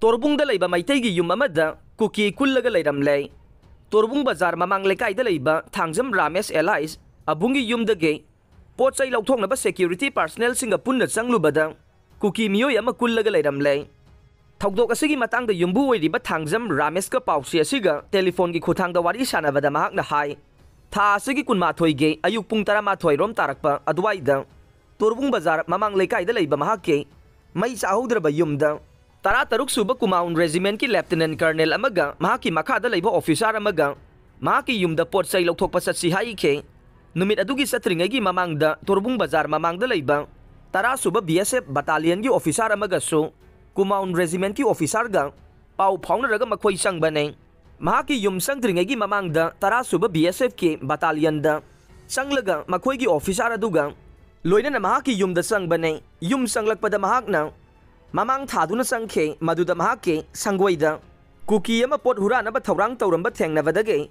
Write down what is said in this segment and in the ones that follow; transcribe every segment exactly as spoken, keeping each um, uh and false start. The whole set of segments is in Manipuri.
ꯇꯣꯔꯕꯨꯡꯗ ꯂꯩꯕ ꯃꯩꯇꯩꯒꯤ ꯌꯨꯝ ꯑꯃꯗ ꯀꯨꯀꯤ ꯀꯨꯜꯂꯒ ꯂꯩꯔꯝꯂꯦ꯫ ꯇꯣꯔꯕꯨꯡ ꯕꯖꯥꯔ ꯃꯃꯥꯡ ꯂꯩꯀꯥꯏꯗ ꯂꯩꯕ ꯊꯥꯡꯖꯝ ꯔꯥꯃꯦꯁ ꯑꯦꯂꯥꯏꯁ ꯑꯕꯨꯡꯒꯤ ꯌꯨꯝꯗꯒꯤ ꯄꯣꯠ ꯆꯩ ꯂꯧꯊꯣꯛꯅꯕ ꯁꯦꯀ꯭ꯌꯨꯔꯤꯇꯤ ꯄꯥꯔꯁꯅꯦꯜꯁꯤꯡꯒ ꯄꯨꯟꯅ ꯆꯪꯂꯨꯕꯗ ꯀꯨꯀꯤ ꯃꯤꯑꯣꯏ ꯑꯃ ꯀꯨꯜꯂꯒ ꯂꯩꯔꯝꯂꯦ꯫ ꯊꯧꯗꯣꯛ ꯑꯁꯤꯒꯤ ꯃꯇꯥꯡꯗ ꯌꯨꯝꯕꯨ ꯑꯣꯏꯔꯤꯕ ꯊꯥꯡꯖꯝ ꯔꯥꯃꯦꯁꯀ ꯄꯥꯎꯆꯦ ꯑꯁꯤꯒ ꯇꯦꯂꯤꯐꯣꯟꯒꯤ ꯈꯨꯠꯊꯥꯡꯗ ꯋꯥꯔꯤ ꯁꯥꯟꯅꯕꯗ ꯃꯍꯥꯛꯅ ꯍꯥꯏ, ꯊꯥ ꯑꯁꯤꯒꯤ ꯀꯨꯟꯃꯥꯊꯣꯏꯒꯤ ꯑꯌꯨꯛ ꯄꯨꯡ ꯇꯔꯥꯃꯥꯊꯣꯏ ꯔꯣꯝ ꯇꯥꯔꯛꯄ ꯑꯗꯨꯋꯥꯏꯗ ꯇꯣꯔꯕꯨꯡ ꯕꯖꯥꯔ ꯃꯃꯥꯡ ꯂꯩꯀꯥꯏꯗ ꯂꯩꯕ ꯃꯍꯥꯛꯀꯤ ꯃꯩ ꯆꯥꯍꯧꯗ꯭ꯔꯕ ꯌꯨꯝꯗ ꯇꯔꯥꯇꯔꯨꯛ ꯁꯨꯕ ꯀꯨꯃꯥꯎꯟ ꯔꯦꯖꯤꯃꯦꯟꯠꯀꯤ ꯂꯦꯐꯇꯤꯅꯦꯟꯠ ꯀꯔꯅꯦꯜ ꯑꯃꯒ ꯃꯍꯥꯛꯀꯤ ꯃꯈꯥꯗ ꯂꯩꯕ ꯑꯣꯐꯤꯁꯥꯔ ꯑꯃꯒ ꯃꯍꯥꯛꯀꯤ ꯌꯨꯝꯗ ꯄꯣꯠ ꯆꯩ ꯂꯧꯊꯣꯛꯄ ꯆꯠꯁꯤ ꯍꯥꯏꯈꯤ꯫ ꯅꯨꯃꯤꯠ ꯑꯗꯨꯒꯤ ꯆꯠꯇ꯭ꯔꯤꯉꯩꯒꯤ ꯃꯃꯥꯡꯗ ꯇꯣꯔꯕꯨꯡ ꯕꯖꯥꯔ ꯃꯃꯥꯡꯗ ꯂꯩꯕ ꯇꯔꯥ ꯁꯨꯕ ꯕꯤ ꯑꯦꯁ ꯑꯦꯐ ꯕꯇꯥꯂꯤꯌꯟꯒꯤ ꯑꯣꯐꯤꯁꯥꯔ ꯑꯃꯒꯁꯨ ꯀꯨꯃꯥꯎꯟ ꯔꯦꯖꯤꯃꯦꯟꯠꯀꯤ ꯑꯣꯐꯤꯁꯥꯔꯒ ꯄꯥꯎ ꯐꯥꯎꯅꯔꯒ ꯃꯈꯣꯏ ꯆꯪꯕꯅꯤ꯫ ꯃꯍꯥꯛꯀꯤ ꯌꯨꯝ ꯆꯪꯗ꯭ꯔꯤꯉꯩꯒꯤ ꯃꯃꯥꯡꯗ ꯇꯔꯥ ꯁꯨꯕ ꯕꯤ ꯑꯦꯁ ꯑꯦꯐꯀꯤ ꯕꯇꯥꯂꯤꯌꯟꯗ ꯆꯪꯂꯒ ꯃꯈꯣꯏꯒꯤ ꯑꯣꯐꯤꯁꯥꯔ ꯑꯗꯨꯒ ꯂꯣꯏꯅꯅ ꯃꯍꯥꯛꯀꯤ ꯌꯨꯝꯗ ꯆꯪꯕꯅꯤ꯫ ꯌꯨꯝ ꯆꯪꯂꯛꯄꯗ ꯃꯍꯥꯛꯅ ꯃꯃꯥꯡ ꯊꯥꯗꯨꯅ ꯆꯪꯈꯤ꯫ ꯃꯗꯨꯗ ꯃꯍꯥꯛꯀꯤ ꯁꯪꯒꯣꯏꯗ ꯀꯨꯀꯤ ꯑꯃ ꯄꯣꯠ ꯍꯨꯔꯥꯟꯅꯕ ꯊꯧꯔꯥꯡ ꯇꯧꯔꯝꯕ ꯊꯦꯡꯅꯕꯗꯒꯤ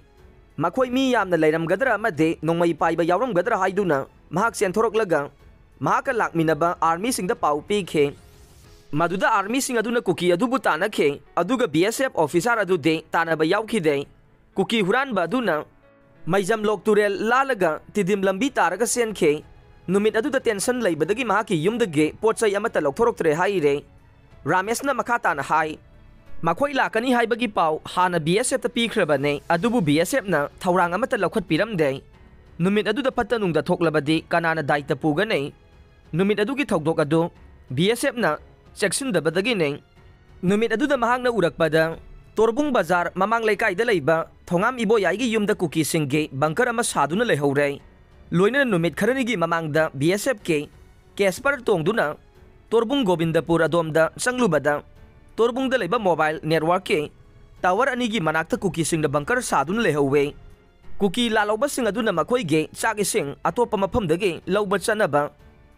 ꯃꯈꯣꯏ ꯃꯤ ꯌꯥꯝꯅ ꯂꯩꯔꯝꯒꯗ꯭ꯔꯥ ꯑꯃꯗꯤ ꯅꯣꯡꯃꯩ ꯄꯥꯏꯕ ꯌꯥꯎꯔꯝꯒꯗ꯭ꯔꯥ ꯍꯥꯏꯗꯨꯅ ꯃꯍꯥꯛ ꯆꯦꯟꯊꯣꯔꯛꯂꯒ ꯃꯍꯥꯛꯀ ꯂꯥꯛꯃꯤꯟꯅꯕ ꯑꯥꯔꯃꯤꯁꯤꯡꯗ ꯄꯥꯎ ꯄꯤꯈꯤ꯫ ꯃꯗꯨꯗ ꯑꯥꯔꯃꯤꯁꯤꯡ ꯑꯗꯨꯅ ꯀꯨꯀꯤ ꯑꯗꯨꯕꯨ ꯇꯥꯟꯅꯈꯤ, ꯑꯗꯨꯒ ꯕꯤ ꯑꯦꯁ ꯑꯦꯐ ꯑꯣꯐꯤꯁꯥꯔ ꯑꯗꯨꯗꯤ ꯇꯥꯟꯅꯕ ꯌꯥꯎꯈꯤꯗꯦ꯫ ꯀꯨꯀꯤ ꯍꯨꯔꯥꯟꯕ ꯑꯗꯨꯅ ꯃꯩꯖꯝꯂꯣꯛ ꯇꯨꯔꯦꯜ ꯂꯥꯜꯂꯒ ꯇꯤꯗꯤꯝ ꯂꯝꯕꯤ ꯇꯥꯔꯒ ꯆꯦꯟꯈꯤ꯫ ꯅꯨꯃꯤꯠ ꯑꯗꯨꯗ ꯇꯦꯟꯁꯟ ꯂꯩꯕꯗꯒꯤ ꯃꯍꯥꯛꯀꯤ ꯌꯨꯝꯗꯒꯤ ꯄꯣꯠ ꯆꯩ ꯑꯃꯠꯇ ꯂꯧꯊꯣꯔꯛꯇ꯭ꯔꯦ ꯍꯥꯏꯔꯦ꯫ ꯔꯥꯃꯦꯁꯅ ꯃꯈꯥ ꯇꯥꯅ ꯍꯥꯏ, ꯃꯈꯣꯏ ꯂꯥꯛꯀꯅꯤ ꯍꯥꯏꯕꯒꯤ ꯄꯥꯎ ꯍꯥꯟꯅ ꯕꯤ ꯑꯦꯁ ꯑꯦꯐꯇ ꯄꯤꯈ꯭ꯔꯕꯅꯦ, ꯑꯗꯨꯕꯨ ꯕꯤ ꯑꯦꯁ ꯑꯦꯐꯅ ꯊꯧꯔꯥꯡ ꯑꯃꯠꯇ ꯂꯧꯈꯠꯄꯤꯔꯝꯗꯦ꯫ ꯅꯨꯃꯤꯠ ꯑꯗꯨꯗ ꯐꯠꯇ ꯅꯨꯡꯗ ꯊꯣꯛꯂꯕꯗꯤ ꯀꯅꯥꯅ ꯗꯥꯏꯇ ꯄꯨꯒꯅꯤ? ꯅꯨꯃꯤꯠ ꯑꯗꯨꯒꯤ ꯊꯧꯗꯣꯛ ꯑꯗꯨ ꯕꯤ ꯑꯦꯁ ꯑꯦꯐꯅ ꯆꯦꯛꯁꯤꯟꯗꯕꯗꯒꯤꯅꯤ꯫ ꯅꯨꯃꯤꯠ ꯑꯗꯨꯗ ꯃꯍꯥꯛꯅ ꯎꯔꯛꯄꯗ ꯇꯣꯔꯕꯨꯡ ꯕꯖꯥꯔ ꯃꯃꯥꯡ ꯂꯩꯀꯥꯏꯗ ꯂꯩꯕ ꯊꯣꯉꯥꯝ ꯏꯕꯣꯌꯥꯏꯒꯤ ꯌꯨꯝꯗ ꯀꯨꯀꯤꯁꯤꯡꯒꯤ ꯕꯪꯀꯔ ꯑꯃ ꯁꯥꯗꯨꯅ ꯂꯩꯍꯧꯔꯦ꯫ ꯂꯣꯏꯅꯅ ꯅꯨꯃꯤꯠ ꯈꯔꯅꯤꯒꯤ ꯃꯃꯥꯡꯗ ꯕꯤ ꯑꯦꯁ ꯑꯦꯐꯀꯤ ꯀꯦꯁꯄꯔ ꯇꯣꯡꯗꯨꯅ ꯇꯣꯔꯕꯨꯡ ꯒꯣꯕꯤꯟꯗꯄꯨꯔ ꯑꯗꯣꯝꯗ ꯆꯪꯂꯨꯕꯗ ꯇꯣꯔꯕꯨꯡꯗ ꯂꯩꯕ ꯃꯣꯕꯥꯏꯜ ꯅꯦꯠꯋꯥꯔꯛꯀꯤ ꯇꯥꯋꯔ ꯑꯅꯤꯒꯤ ꯃꯅꯥꯛꯇ ꯀꯨꯀꯤꯁꯤꯡꯅ ꯕꯪꯀꯔ ꯁꯥꯗꯨꯅ ꯂꯩꯍꯧꯋꯦ꯫ ꯀꯨꯀꯤ ꯂꯥꯜꯍꯧꯕꯁꯤꯡ ꯑꯗꯨꯅ ꯃꯈꯣꯏꯒꯤ ꯆꯥꯛ ꯏꯁꯤꯡ ꯑꯇꯣꯞꯄ ꯃꯐꯝꯗꯒꯤ ꯂꯧꯕ ꯆꯠꯅꯕ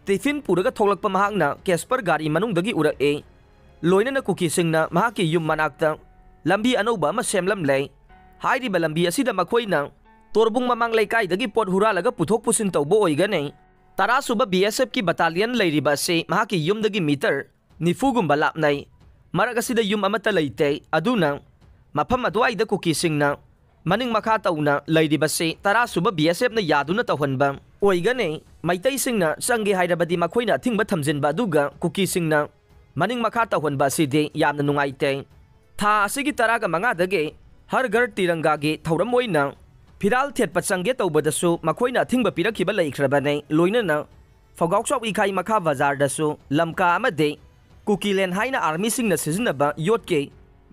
ꯇꯤꯐꯤꯟ ꯄꯨꯔꯒ ꯊꯣꯛꯂꯛꯄ ꯃꯍꯥꯛꯅ ꯀꯦꯁꯄꯔ ꯒꯥꯔꯤ ꯃꯅꯨꯡꯗꯒꯤ ꯎꯔꯛꯏ꯫ ꯂꯣꯏꯅꯅ ꯀꯨꯀꯤꯁꯤꯡꯅ ꯃꯍꯥꯛꯀꯤ ꯌꯨꯝ ꯃꯅꯥꯛꯇ ꯂꯝꯕꯤ ꯑꯅꯧꯕ ꯑꯃ ꯁꯦꯝꯂꯝꯂꯦ꯫ ꯍꯥꯏꯔꯤꯕ ꯂꯝꯕꯤ ꯑꯁꯤꯗ ꯃꯈꯣꯏꯅ ꯇꯣꯔꯕꯨꯡ ꯃꯃꯥꯡ ꯂꯩꯀꯥꯏꯗꯒꯤ ꯄꯣꯠ ꯍꯨꯔꯥꯜꯂꯒ ꯄꯨꯊꯣꯛ ꯄꯨꯁꯤꯟ ꯇꯧꯕ ꯑꯣꯏꯒꯅꯤ꯫ ꯇꯔꯥ ꯁꯨꯕ ꯕꯤ ꯑꯦꯁ ꯑꯦꯐꯀꯤ ꯕꯇꯥꯂꯤꯌꯟ ꯂꯩꯔꯤꯕ ꯑꯁꯤ ꯃꯍꯥꯛꯀꯤ ꯌꯨꯝꯗꯒꯤ ꯃꯤꯇꯔ ꯅꯤꯐꯨꯒꯨꯝꯕ ꯂꯥꯞꯅꯩ꯫ ꯃꯔꯛ ꯑꯁꯤꯗ ꯌꯨꯝ ꯑꯃꯠꯇ ꯂꯩꯇꯦ꯫ ꯑꯗꯨꯅ ꯃꯐꯝ ꯑꯗꯨꯋꯥꯏꯗ ꯀꯨꯀꯤꯁꯤꯡꯅ ꯃꯅꯤꯡ ꯃꯈꯥ ꯇꯧꯅ ꯂꯩꯔꯤꯕꯁꯤ ꯇꯔꯥ ꯁꯨꯕ BSFꯅ ꯌꯥꯗꯨꯅ ꯇꯧꯍꯟꯕ ꯑꯣꯏꯒꯅꯤ꯫ ꯃꯩꯇꯩꯁꯤꯡꯅ ꯆꯪꯒꯦ ꯍꯥꯏꯔꯕꯗꯤ ꯃꯈꯣꯏꯅ ꯑꯊꯤꯡꯕ ꯊꯝꯖꯤꯟꯕ ꯑꯗꯨꯒ ꯀꯨꯀꯤꯁꯤꯡꯅ ꯃꯅꯤꯡ ꯃꯈꯥ ꯇꯧꯍꯟꯕ ꯑꯁꯤꯗꯤ ꯌꯥꯝꯅ ꯅꯨꯡꯉꯥꯏꯇꯦ꯫ ꯊꯥ ꯑꯁꯤꯒꯤ ꯇꯔꯥꯒ ꯃꯉꯥꯗꯒꯤ ꯍꯔ ꯘꯔ ꯇꯤꯔꯪꯒꯥꯒꯤ ꯊꯧꯔꯝ ꯑꯣꯏꯅ ꯐꯤꯔꯥꯜ ꯊꯦꯠꯄ ꯆꯪꯒꯦ ꯇꯧꯕꯗꯁꯨ ꯃꯈꯣꯏꯅ ꯑꯊꯤꯡꯕ ꯄꯤꯔꯛꯈꯤꯕ ꯂꯩꯈ꯭ꯔꯕꯅꯤ꯫ ꯂꯣꯏꯅꯅ ꯐꯧꯒꯥꯎꯆꯥꯎ ꯏꯈꯥꯏ ꯃꯈꯥ ꯕꯖꯥꯔꯗꯁꯨ ꯂꯝꯀꯥ ꯑꯃꯗꯤ ꯀꯨꯀꯤꯂꯦꯟ ꯍꯥꯏꯅ ꯑꯥꯔꯃꯤꯁꯤꯡꯅ ꯁꯤꯖꯤꯟꯅꯕ ꯌꯣꯠꯀꯤ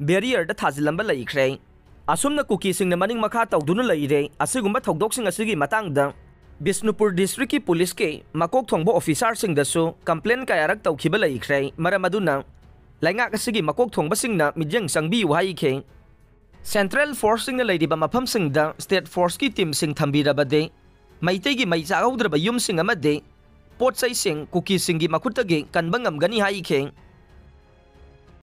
ꯕꯦꯔꯤꯌꯔꯗ ꯊꯥꯖꯤꯜꯂꯝꯕ ꯂꯩꯈ꯭ꯔꯦ꯫ ꯑꯁꯨꯝꯅ ꯀꯨꯀꯤꯁꯤꯡꯅ ꯃꯅꯤꯡ ꯃꯈꯥ ꯇꯧꯗꯨꯅ ꯂꯩꯔꯦ꯫ ꯑꯁꯤꯒꯨꯝꯕ ꯊꯧꯗꯣꯛꯁꯤꯡ ꯑꯁꯤꯒꯤ ꯃꯇꯥꯡꯗ ꯕꯤꯁꯅꯨꯄꯨꯔ ꯗꯤꯁꯇ꯭ꯔꯤꯛꯀꯤ ꯄꯨꯂꯤꯁꯀꯤ ꯃꯀꯣꯛ ꯊꯣꯡꯕ ꯑꯣꯐꯤꯁꯥꯔꯁꯤꯡꯗꯁꯨ ꯀꯝꯄ꯭ꯂꯦꯟ ꯀꯌꯥꯔꯛ ꯇꯧꯈꯤꯕ ꯂꯩꯈ꯭ꯔꯦ꯫ ꯃꯔꯝ ꯑꯗꯨꯅ ꯂꯩꯉꯥꯛ ꯑꯁꯤꯒꯤ ꯃꯀꯣꯛ ꯊꯣꯡꯕꯁꯤꯡꯅ ꯃꯤꯠꯌꯦꯡ ꯆꯪꯕꯤꯌꯨ ꯍꯥꯏꯈꯤ꯫ ꯁꯦꯟꯇ꯭ꯔꯦꯜ ꯐꯣꯔꯁꯁꯤꯡꯅ ꯂꯩꯔꯤꯕ ꯃꯐꯝꯁꯤꯡꯗ ꯁ꯭ꯇꯦꯠ ꯐꯣꯔꯁꯀꯤ ꯇꯤꯝꯁꯤꯡ ꯊꯝꯕꯤꯔꯕꯗꯤ ꯃꯩꯇꯩꯒꯤ ꯃꯩ ꯆꯥꯛꯍꯧꯗ꯭ꯔꯕ ꯌꯨꯝꯁꯤꯡ ꯑꯃꯗꯤ ꯄꯣꯠ ꯆꯩꯁꯤꯡ ꯀꯨꯀꯤꯁꯤꯡꯒꯤ ꯃꯈꯨꯠꯇꯒꯤ ꯀꯟꯕ ꯉꯝꯒꯅꯤ ꯍꯥꯏꯈꯤ꯫